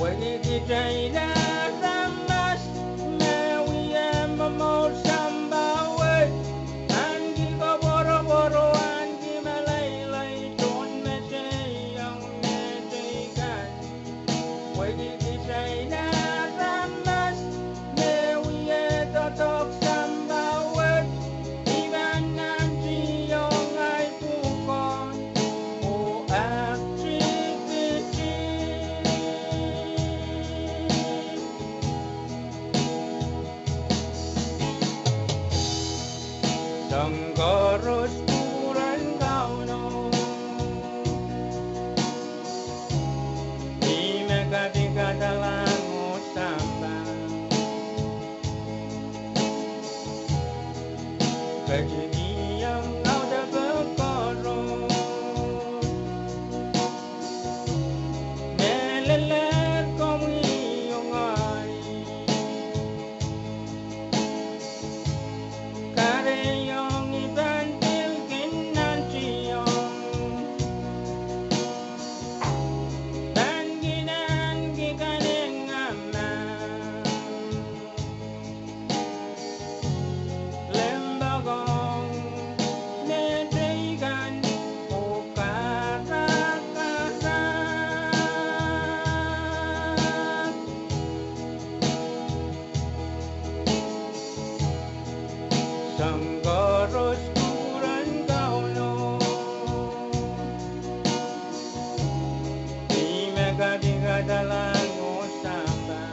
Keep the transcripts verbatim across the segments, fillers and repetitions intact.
Pwehki kitail aramas me wia momour sampah wet, ahneki koapworopwor oh ahneki meleilei tohn mehteiong mehteikan. Pwehki kitail aramas me wia doadoahk sampah wet, I pahn nantihong ahi pwukoa oh activity. Soahng koaros kupwuren Kauno, ih me kadikadalahng oh sampah. Ketikihong audepe koaros, mehlel komwi oh ngehi. Kahrehiong I pahn pil kin nantihong, pahn kin ahneki kanengamah, limpoak ong mehteikan oh karakarahk. Soahng koaros kupwuren Kauno, ih me kadikadalahng oh sampah.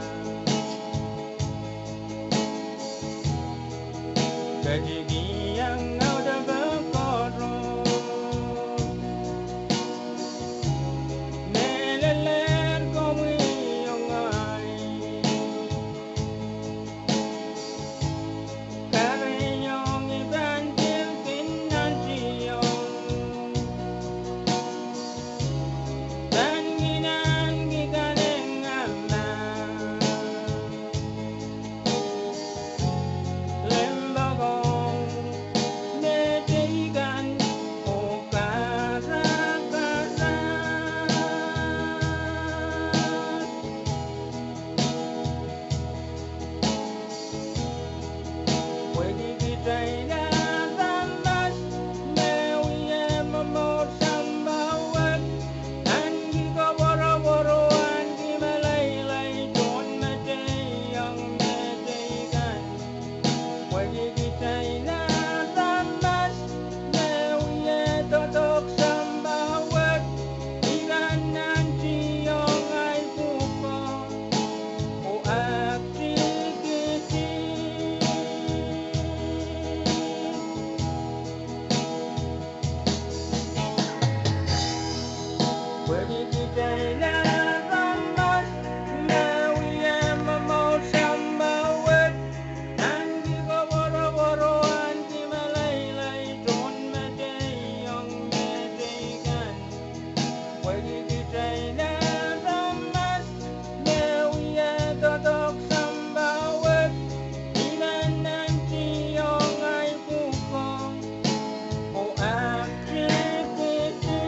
Ketikihong audepe koaros, mehlel komwi oh ngehi. Kahrehiong I pahn pil kin nantihong, pahn kin ahneki kanengamah, limpoak ong mehteikan oh karakarahk. Pwehki kitail aramas me wia momour sampah wet, ahneki koapworopwor oh ahneki meleilei tohn mehteiong mehteikan. Pwehki kitail aramas me wia doadoahk sampah wet, I pahn nantihong ahi pwukoa oh activity. Pwehki kitail aramas me wia momour sampah wet, ahneki koapworopwor oh ahneki meleilei tohn mehteiong mehteikan. Pwehki kitail aramas me wia doadoahk sampah wet, I pahn nantihong ahi pwukoa oh activity.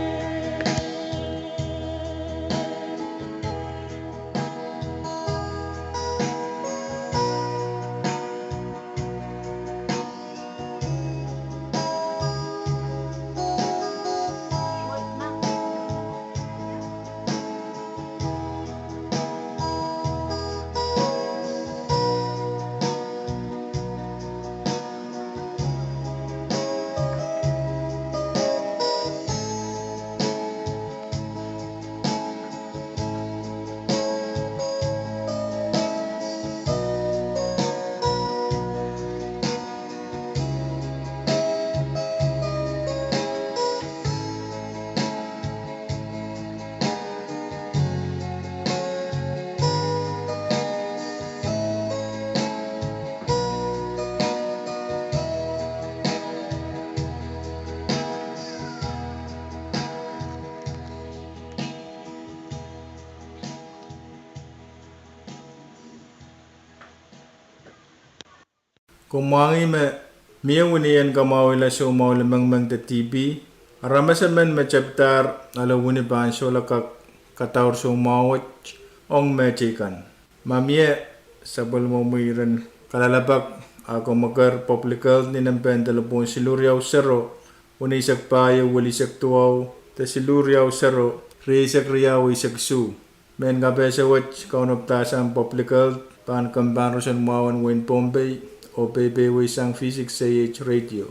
Ken mwahngih me mie wini en kamwahwihala soumwahu limengmeng de T B. Aramas emen me tepdahr ale wini pahn solahr kak kadaur soumwahu wet. ong mehteikan. Ma mie, sapwellimomwi iren kalelapak, a komw eker Public Health ni nempehn delepwohn siluh riau sero, weneisek pahieu, welisek duwau, de siluh riau sero, rieisek riau, eisek isuh. Mehn kapehse wet kaunopdahsang Public Health pahn kempoake roson mwahu en wehin Pohnpei, oh peipeisang V six A H radio.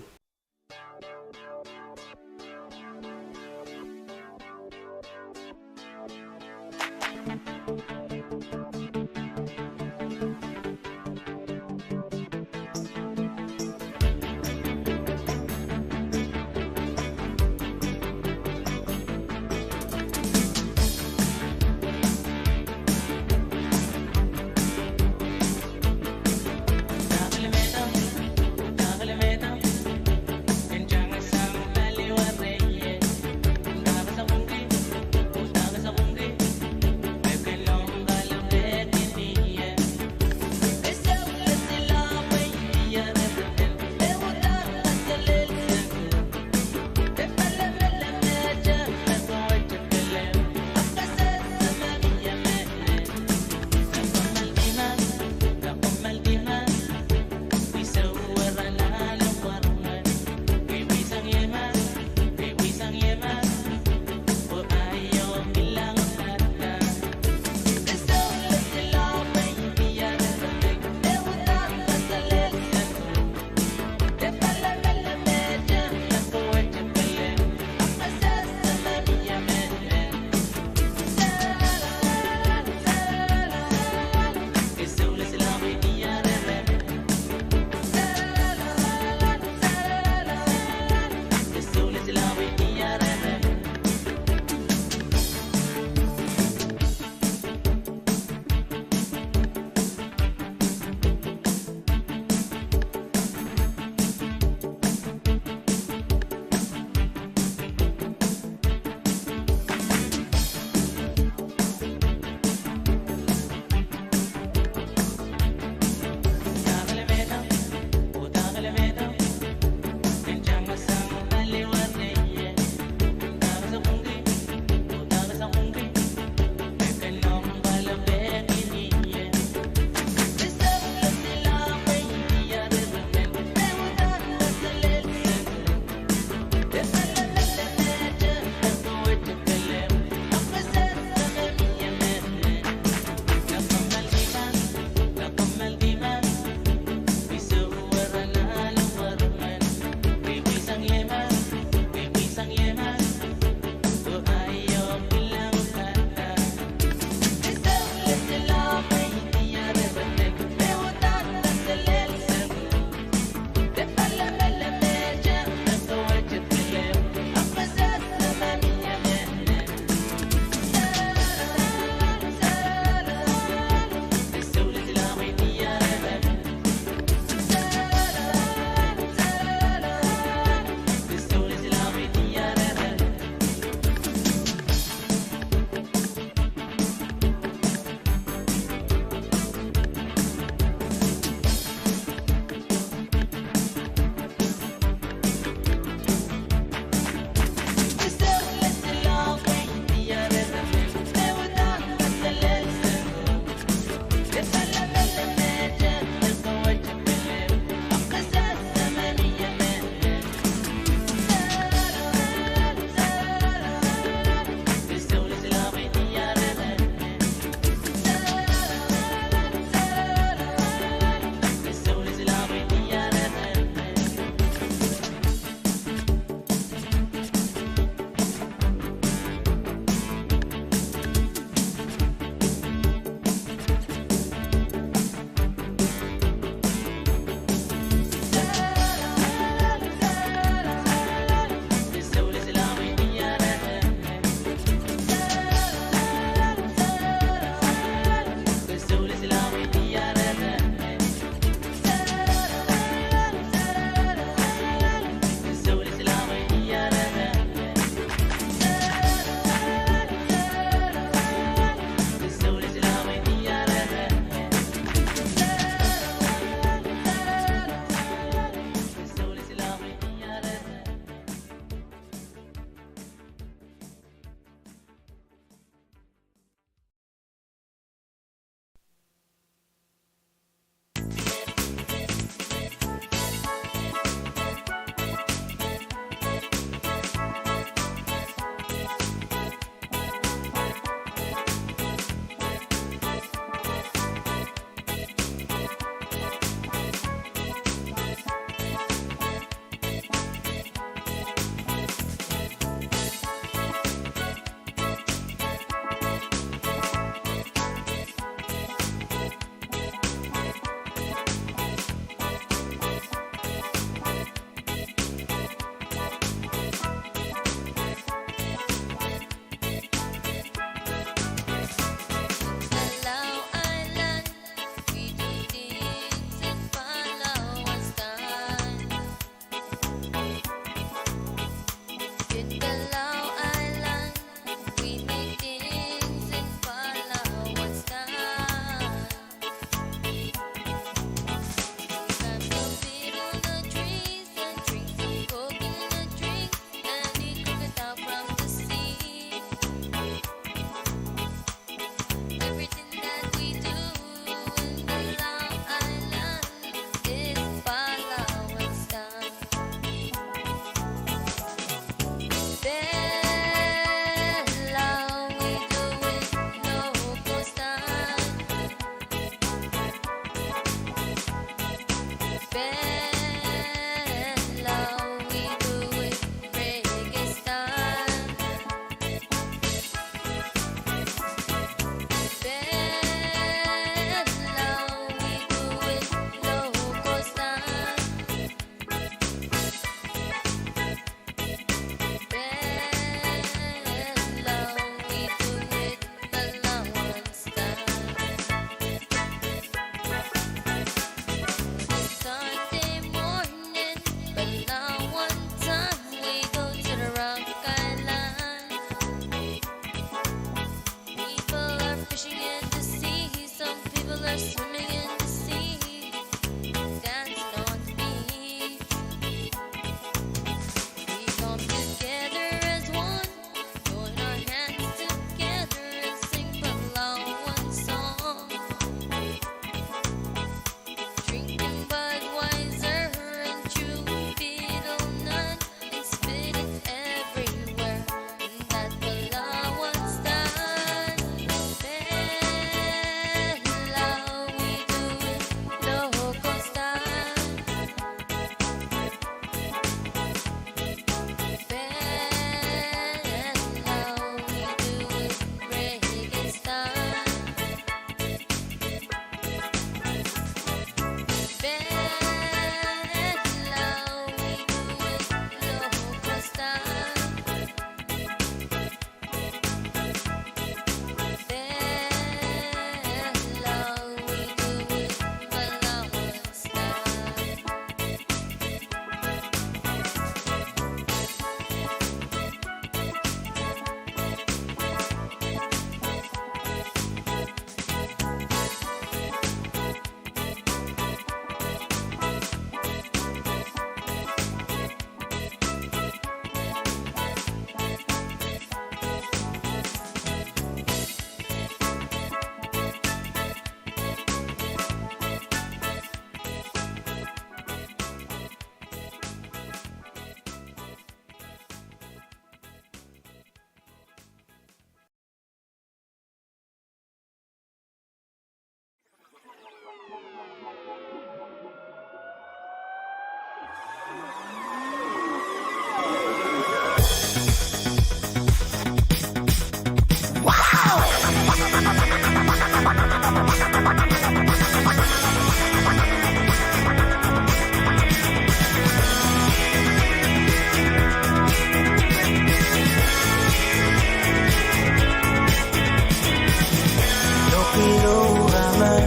Ilo raman,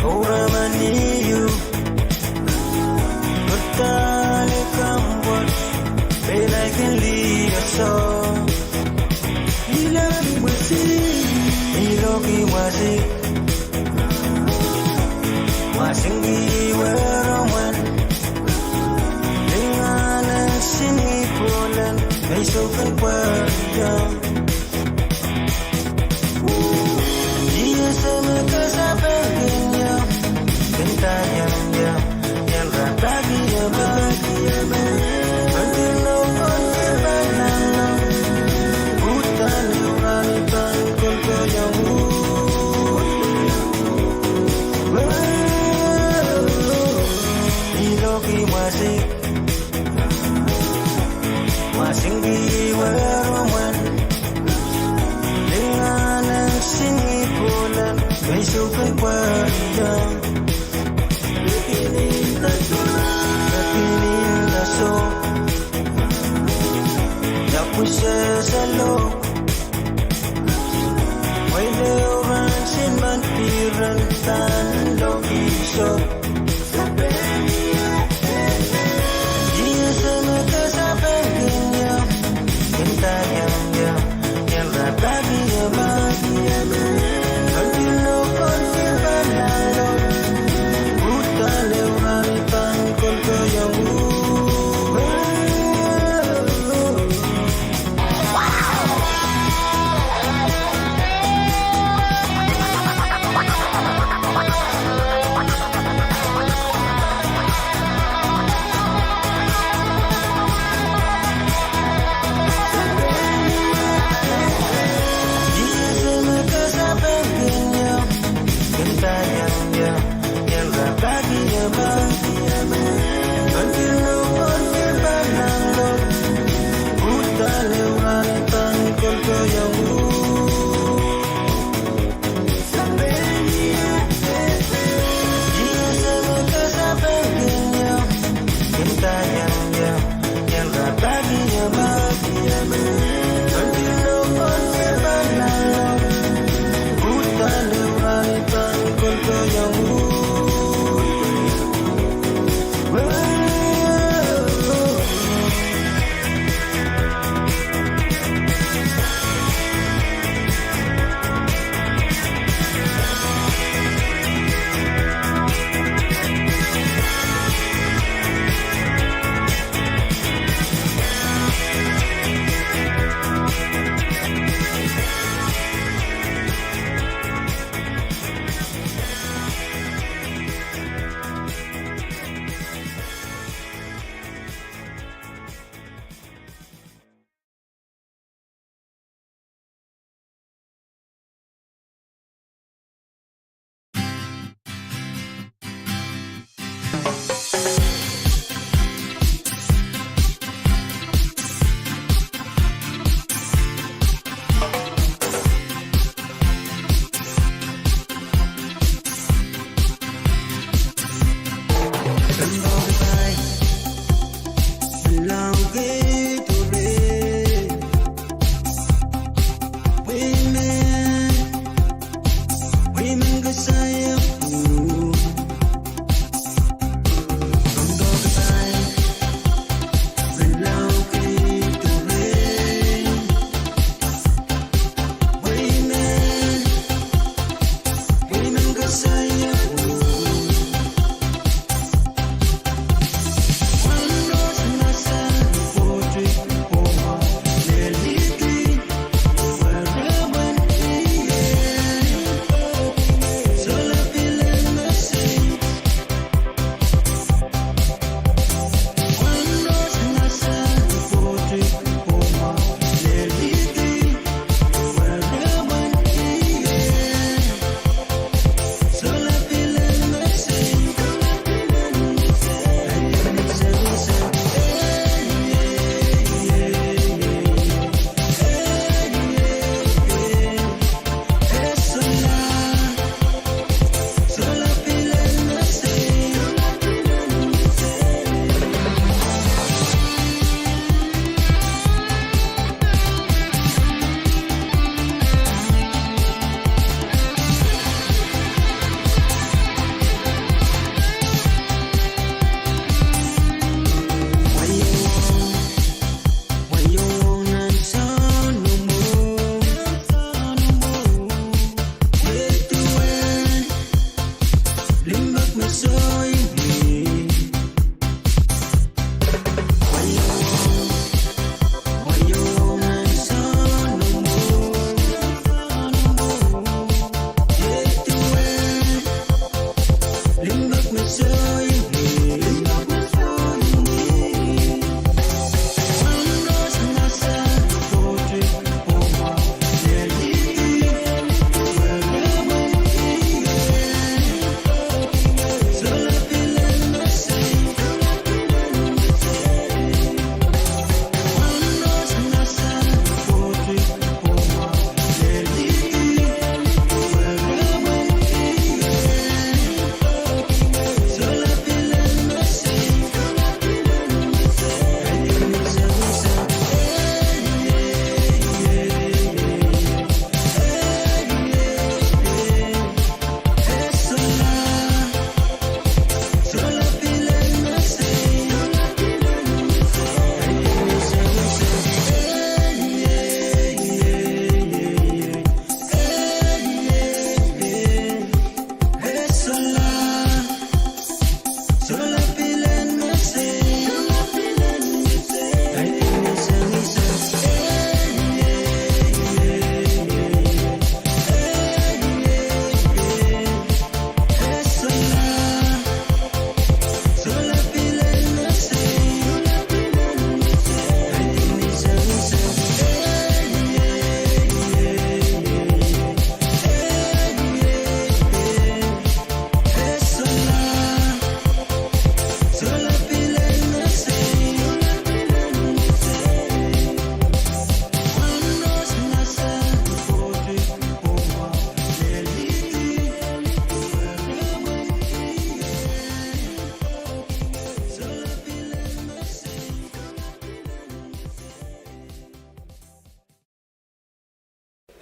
oh raman ieu, pwurda ni kamwot, peilail kin lih oh soh. Ilo ki mwasik, ilo ki mwasik, mwasingki weromwen. Lingan en sini pwolen, me I sou kin pwariong. Ih ese me ke sapengkin iang, kin taiong iang, iang rapahki emen, pahn kin nohn pahn nanleng, uhdahn iang rahn I pahn kolkohiong uhk. Ilo ki mwasik, mwasingki weromwen. Lingan en sini pwolen, me I sou kin pwariong. Pekinin kaso, ia pwihsehse lo. Mwein ehu rahn sin men piren pahn lohki soh. Ih ese me ke sapengkin iang, kin taiong iang, iang rapahki emen, pahn kin nohn pahn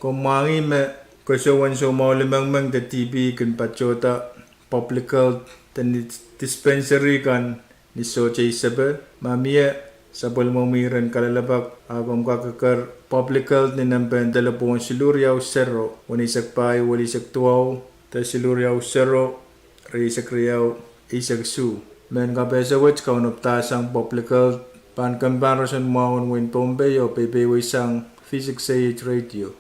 Komw mwahngih me koasoan soumwahu limengmeng de TB kin patohda public health de ni dispensary kan ni sohte isepe? Ma mie, sapwellimomwi ren kalelapak, a komw kak eker public health ni nempehn delepwohn siluh riau sero weneisek pahieu welisek duwau, de siluh riau sero rieisek riau eisek isuh. Mehn kapehse wet kaunopdahsang public health pahn kempoake roson mwahu en wehin Pohnpei oh peipeisang V six A H radio.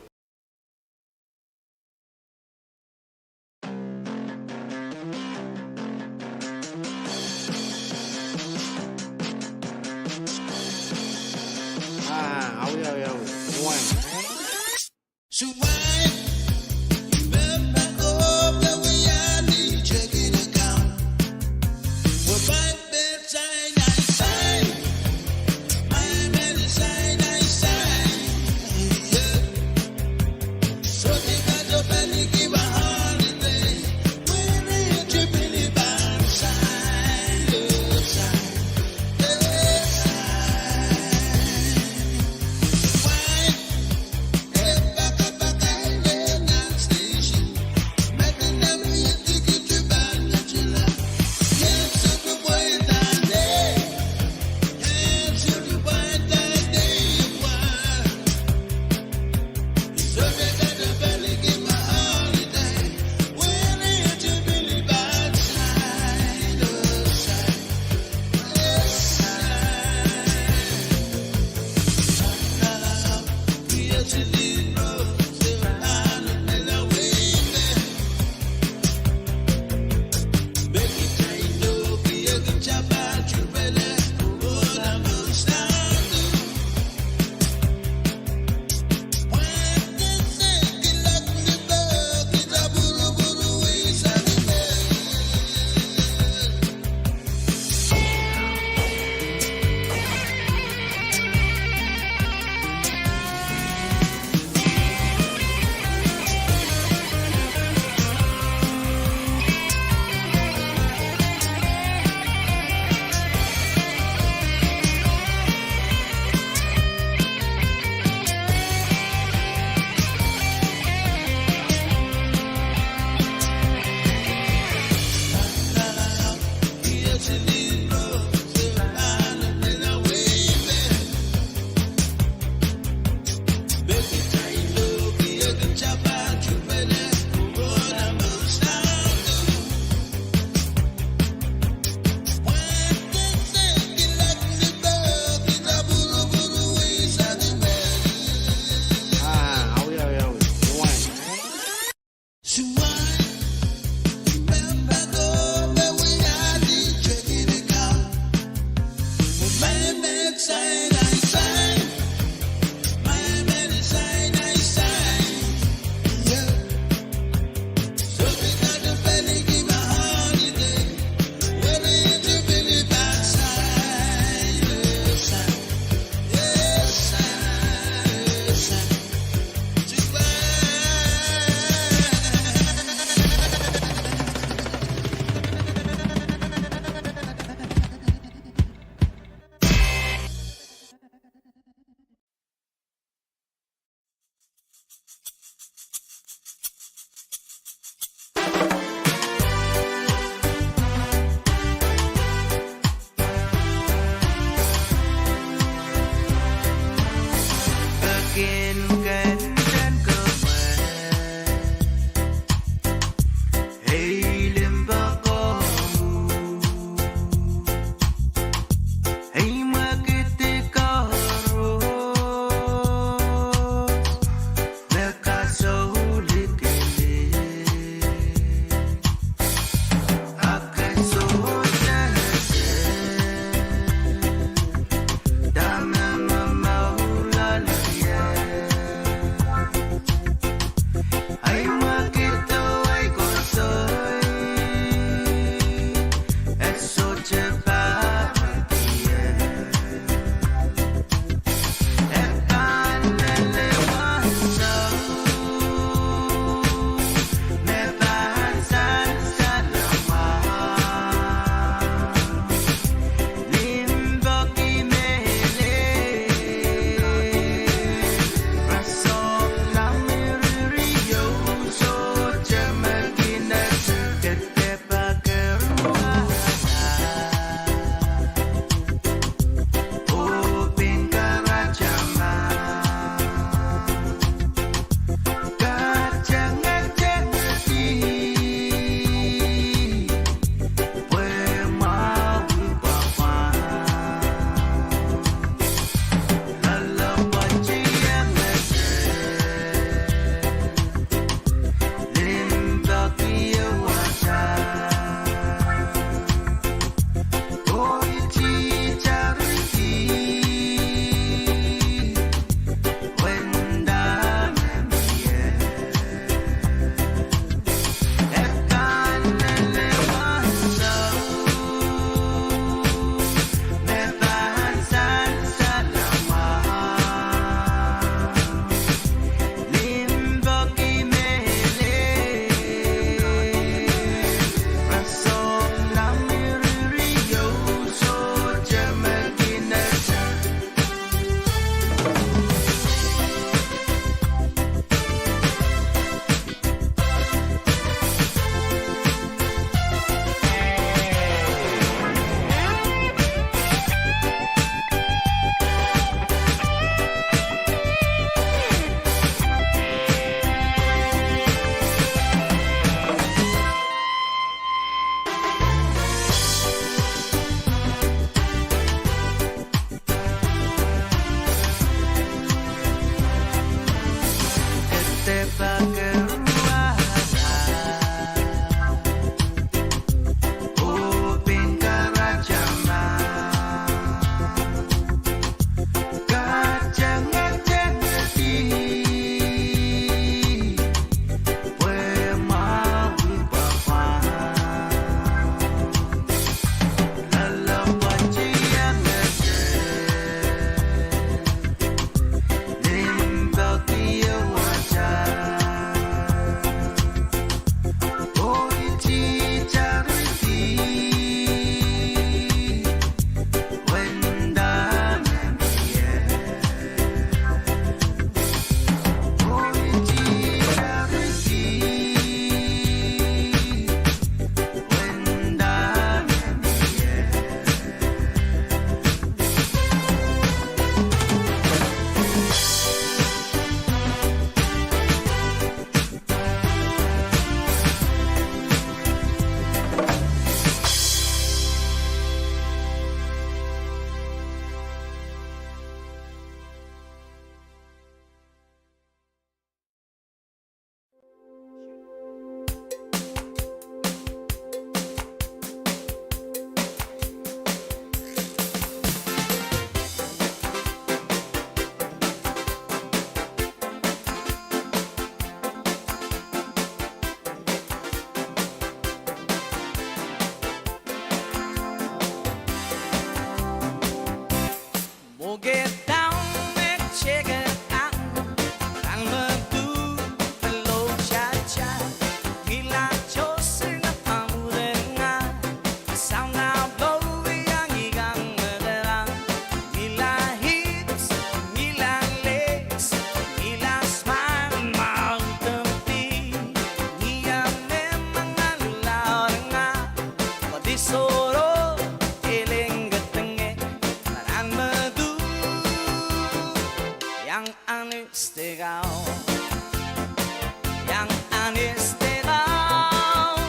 Iang ahniste kau,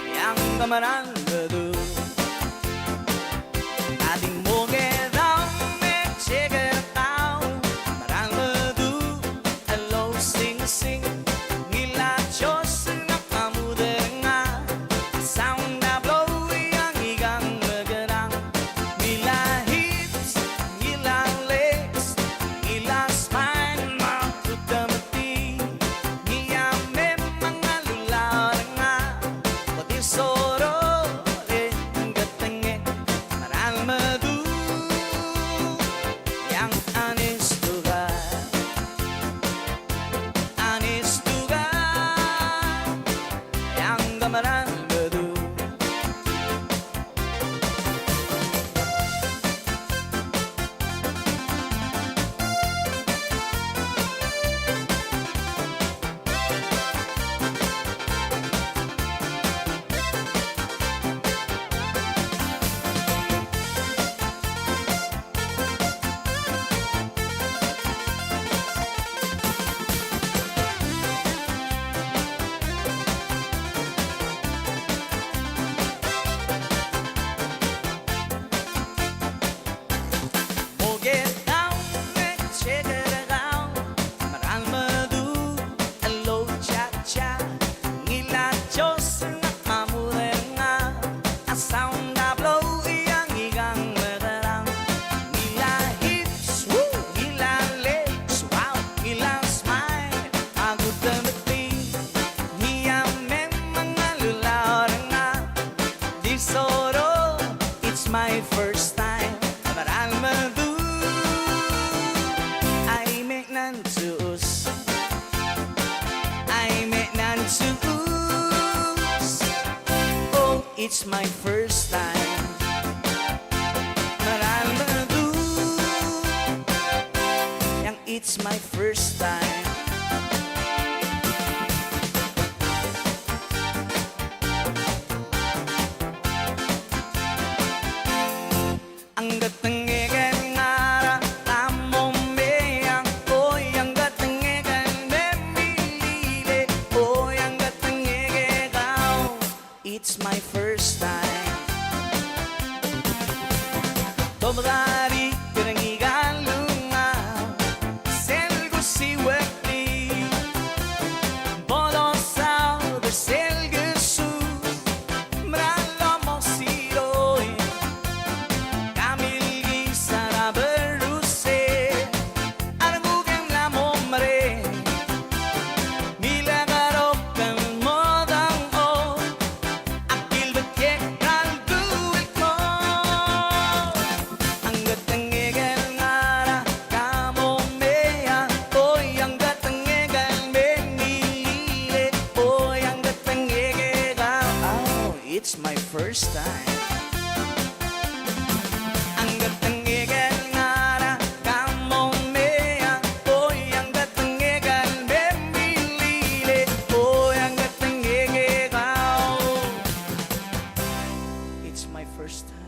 iang kamaramedu. Adi mwohngedau me teke kau, kamaramedu, elo singsing, ngila chosi na kamudeng a, sound a blow iang ikang mekerang. Ngila hips, ngila legs, ngila spine, ma kutamati. Ngia me mangalu larenga, kodi soro e ngetenge, maran medu. Iang anis tuga, anis tuga, iang kamaran medu. Mwohngedau me teke kau, maran medu, elo chacha, ngila chosi na kamudeng a, a sound a blow iang ikang mekerang. Ngila hips, woo, ngila legs, wow, ngila smile, a kutamati. Ngia me mangalu larenga, di soro, it's my first time. Maran medu, ahi me nan tus, ahi me nan tus. Oh, it's my first time. Maran medu, iang it's my first time. Ang katengek en ngara, kamomei ang, oh, iang katengek en me milile, oh, iang katengek e kau. It's my first time. Tomdari kereng ikalunga, sel kusi wekli, First time. Ahng kadengehkan ngara, kamomea, oh, ahng kadengehkan me mi lile, oh, ahng kadengehkan. It's my first time.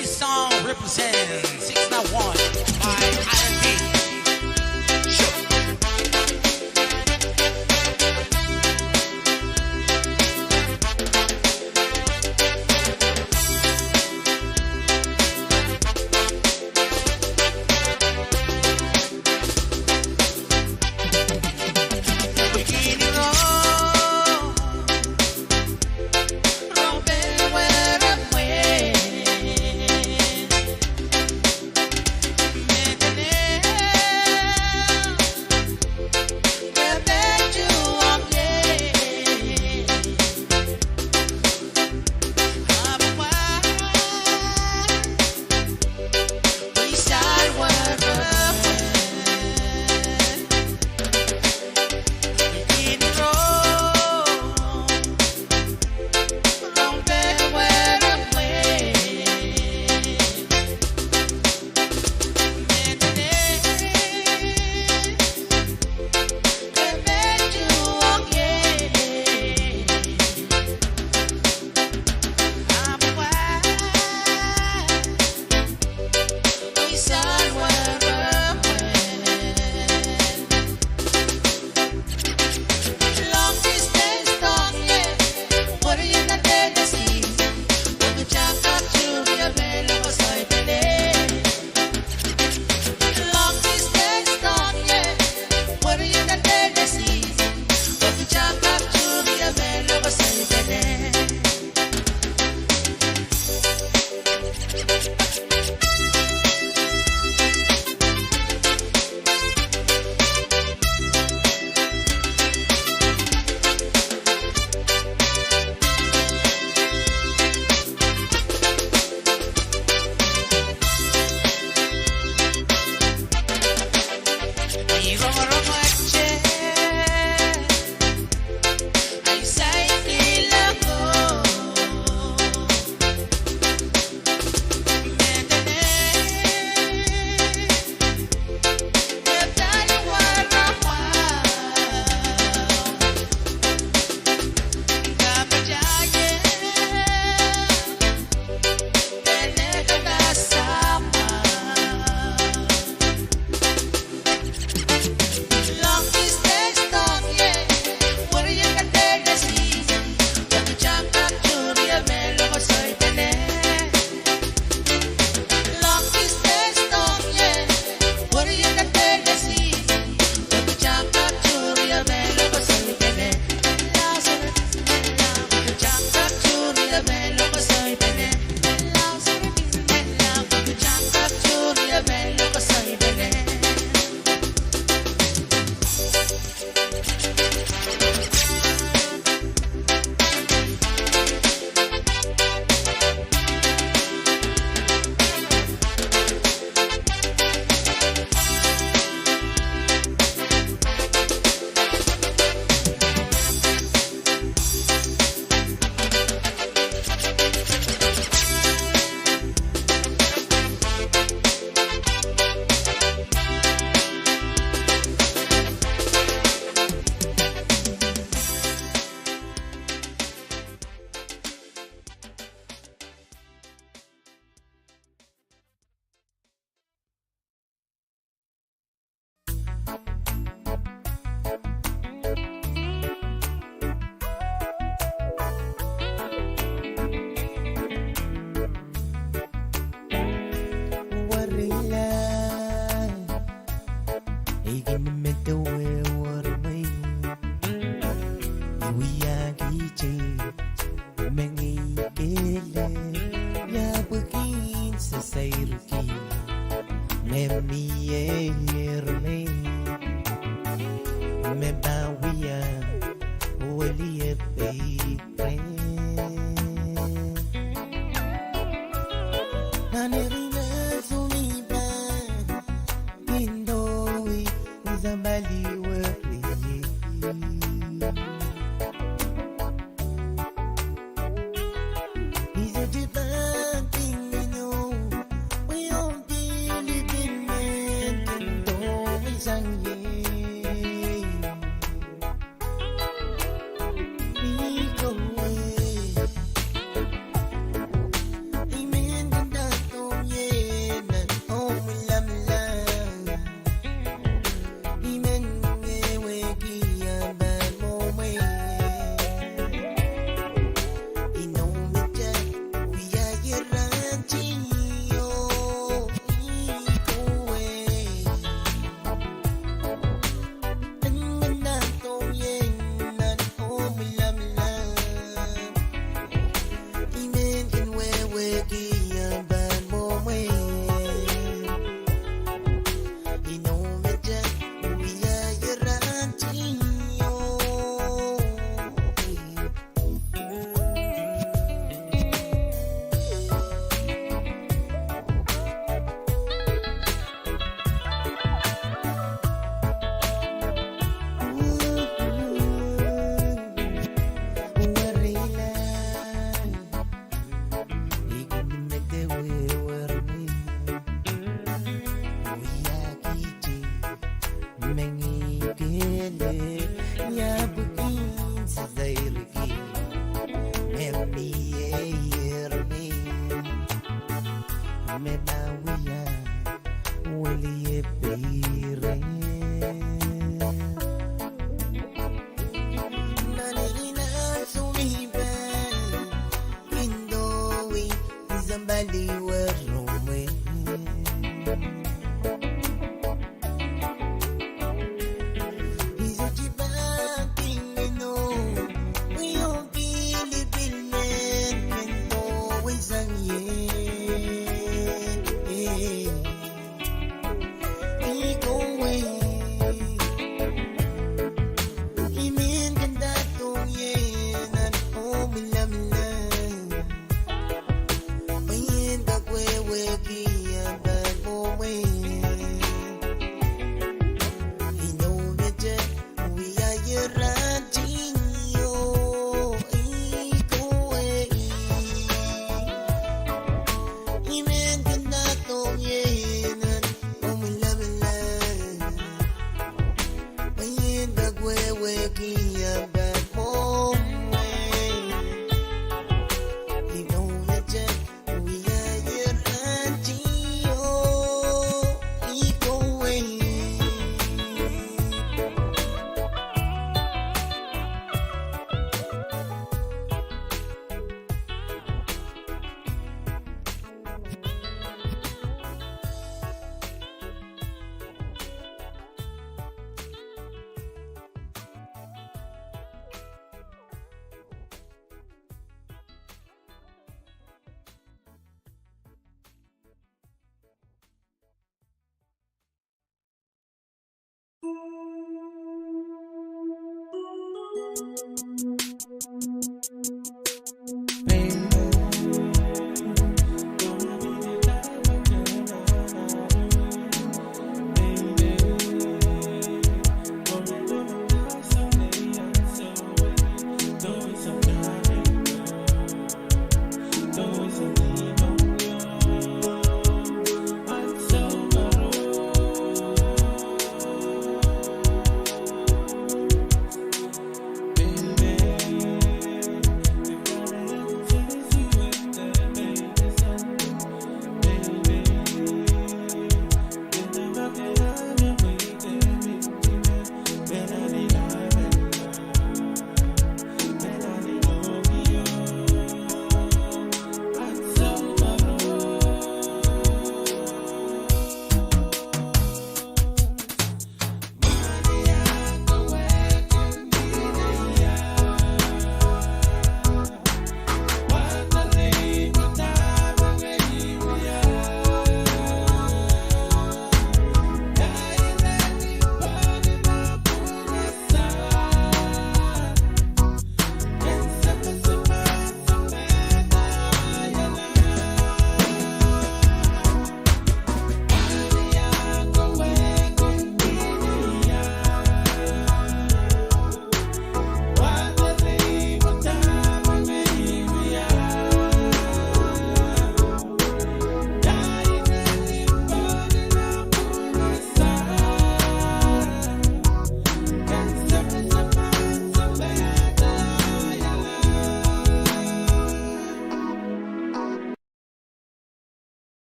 This song represents six not one by I R P. Ele, ia pwehki I sairki me mie rehmw, me pahn wia weliepe rehmw. Nan eri nan soumi pahn kin dohwei sampah liwere.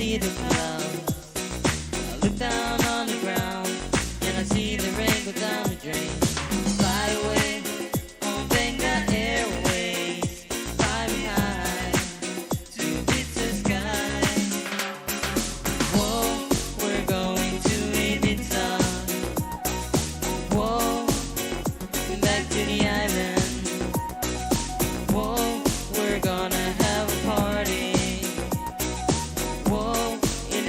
see the clouds. I look down on the ground and I see the rain go down the drain. Fly away on Benga Airways. Fly me high to Ibiza sky. Whoa, we're going to Ibiza. Whoa, back to the island. Whoa, we're gonna have a party. Whoa, in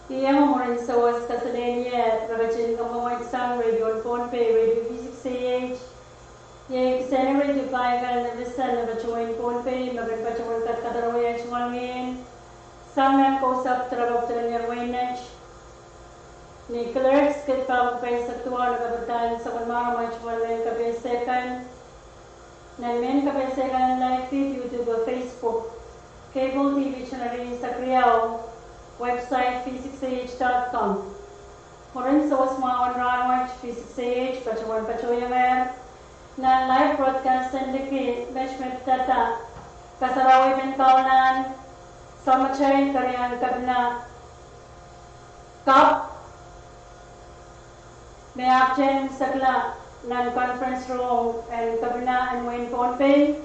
Iei mwurin sawas kaselehlie me ketin kamwomwen sang Radio Pohnpei, Radio V six A H. Iei kisehn radio paikal me pitsang me patohwan Pohnpei, me kin patohwan kadkadarohng tungoal ngehn sang nan kousapw doaropwe en ire wehin Nett. Ni clerks, kid pahn pwukat eisek duwau, ni kapehd en sapwellimomwi tungoal ngehn kapehse kan. Nan mehn kapehse kan, live feed, YouTube oh Facebook, cable T V channel ire eisek riau, website V six A H dot com. Mwurin sawas mwahu en rahnwet, V six A H patohwan patohiengehr nan live broadcast en liki met me pidada, kasarawi en kaunlahn, Samatail Keriau Kepina Cup, me ahpwtehn sekla nan conference room en Kepina en wehin Pohnpei,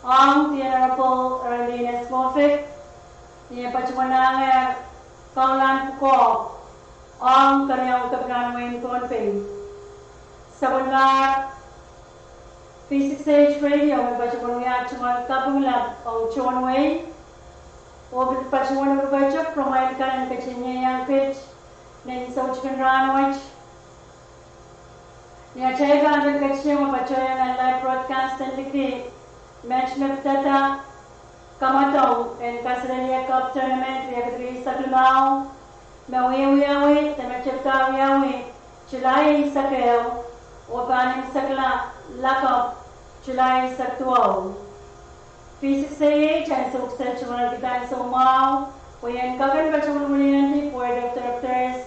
ong the Honorable Erlin Esmofik, ni eh patohwan ahngehr kaunlahn pwukoa ong Keriau Kepina en wehin Pohnpei. Sapwellimomwi V six A H Radio me patohwan wiahda tungoal kaping lap ong tohn wei, oh pil patohwan pwukat pwuromwail kan en ketin ieiang kit nan soutik en rahnwet. Ni atail pahn pil ketin iang patohwan nan live broadcast en liki, met me pidada, kamwadong en kaselehlie Cup Tournament riekid rieisek limau, me wiewiawi de me tepda wiawi July eisek ehu, oh pahn imwisekla lakapw July eisek duwau. V six A H ansou kiset tungoal kihda ansou mwahu, pwe ien kak en patohwan wiliandi Board of Directors,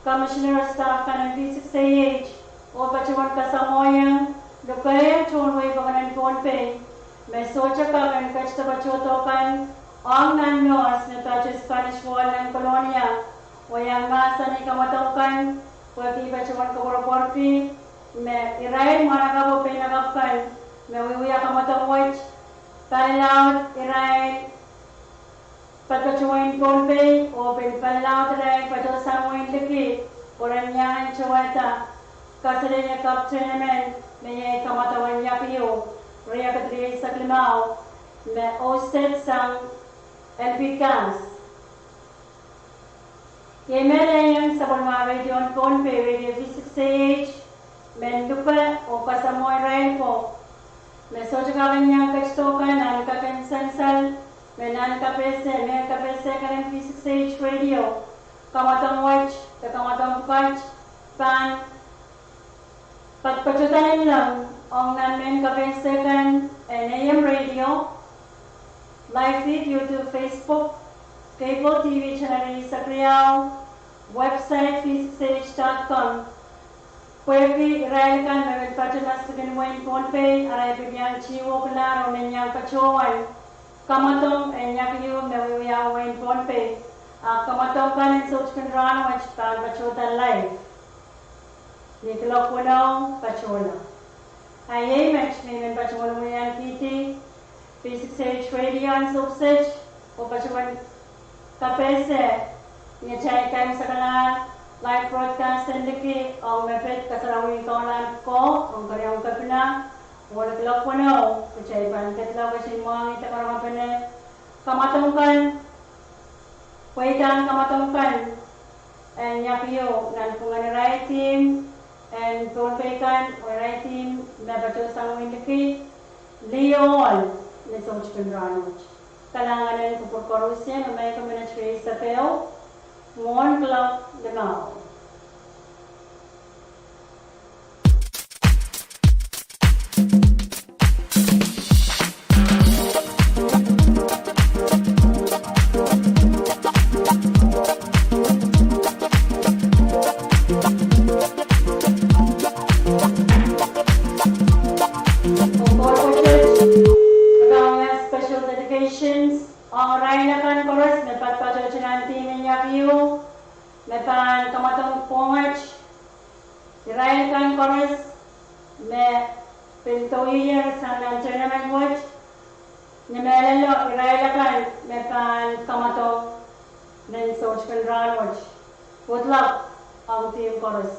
Commissioner, staff kan en V six A H, oh patohwan kasamwoiong lukehl tohn wei pokon en Pohnpei, me sohte kak en ketido patohdo kan ong nan nohs me patohwan Spanish Wall nan Kolonia, oh iang mahsanih kamwadong kan, pwehki patohwan koapworopworki me irail mwahnakapw oh peinakapw kan me wiewia kamwadong wet, palilaud irail patohwan Pohnpei, oh pil palilaud irail patohsang wehin liki, pwe ren iang towehda kaselehlie Cup Tournament me iei kamwadong en Iakiu riekid rieisek limau, me hosted sang L P Gas. Iei me lelehiong sapwellimomwi Radio Pohnpei, Radio V six A H, men luke oh kasamwo irail ko me sohte kak en iang ketido kan nan kak en sansal, me nan kapehse, mehn kapehse kan en V six A H Radio, kamwadong wet de kamwadong pwukat pahn patohdo nanleng ong nan mehn kapehse kan en A M Radio, live feed, YouTube, Facebook, cable T V channel rieisek riau, website V six A H dot com. Pwehki irail kan me pil patohwan maskeden wehin Pohnpei, arail pil iang tihwokla oh men iang patohwan kamwadong en Iakiu me wiewia wehin Pohnpei, a kamwadong kan en soutik en rahnwet pahn patohda live ni kuloak weneu patohla. A iei met me I men patohwan wiliandi V six A H Radio ansou kiset, oh patohwan kapehse ni atail kaimwisekala live broadcast en liki ong me pid kasarawi kaunlahn pwukoa ong Keriau Kepina, oh ni kuloak weneu kitail pahn kedla oh ketin mwahngih de karongepene kamwadong kan, pweidahn kamwadong kan en Iakiu nanpwungen irail team en Pohnpei kan oh irail team me patohsang wehin liki, lioal ni soutik en rahnwet. Kalahngan en kupwur koarusie, me mehn minit rieisek ehu mwohn kuloak limau. Special dedications ong irail akan koaros me patpatohte nan team en Iakiu. me pahn kamwadong pwohnget, irail kan koaros me pil doier sang nan tournament wet, ni mehlelo irail akan me pahn kamwadong nan soutikin rahnwet. Good luck ong team koaros.